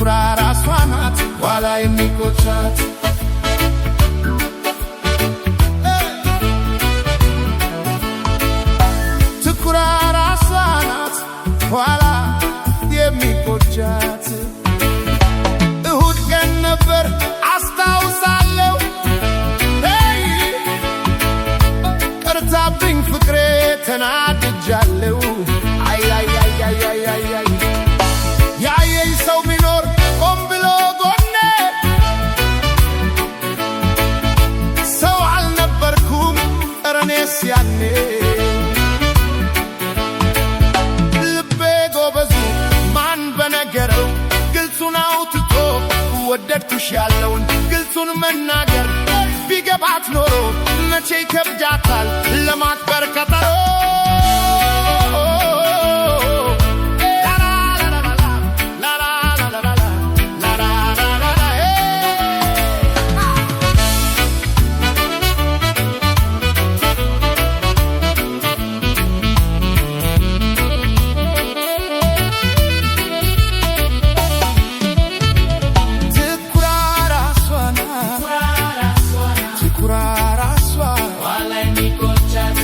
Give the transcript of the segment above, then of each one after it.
ትኩራ ራሷ ናት ኋላ የሚቆጫት። ትኩራ ራሷ ናት ኋላ የሚቆጫት። እሁድ ቀን ነበር አስታውሳለሁ፣ hey፣ ቀርታብኝ ፍቅሬ ተናድጃለሁ። አይ አይ አይ አይ አይ አይ አይ፣ ያየኝ ሰው ቢኖር ቆም ብሎ ጎኔ፣ ሰው አልነበርኩም እረኔስ ያኔ። ልቤ ጎበዙ ማን በነገረው ግልጹን አውጥቶ ወደድኩሽ ያለውን ግልጹን መናገር ቢገባት ኖሮ መቼ ይከብዳታል ለማክበር ቀጠሮ። ላላላላላ፣ ላላላላላ፣ ላላላላላ፣ ትኩራ ራሷ ናት፣ ትኩራ ራሷ ኋላ የሚቆጫት።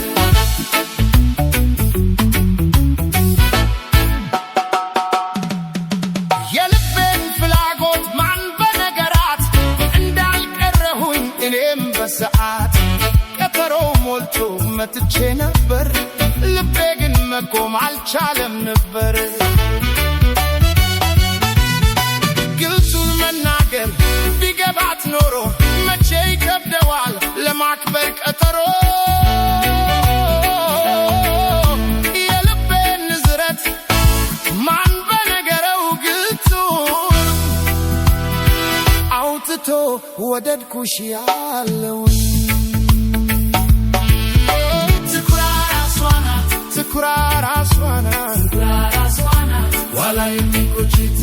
የልቤን ፍላጎት ማን በነገራት እንዳልቀረሁኝ እኔም በሰዓት ቀጠሮ ሞልቶ መጥቼ ነበር። ልቤ ግን መቆም አልቻለም ነበር። ግልጹን መናገር ቢገባት ኖሮ መቼ ይከብደዋል ለማክበር ቀጠሮ። የልቤን ንዝረት ማን በነገረው ግልጹን አውጥቶ ወደድኩሽ ያለውን። ትኩራ ራሷ ናት፣ ትኩራ ራሷ ናት ትኩራ ራሷ ናት ኋላ የሚቆጭት።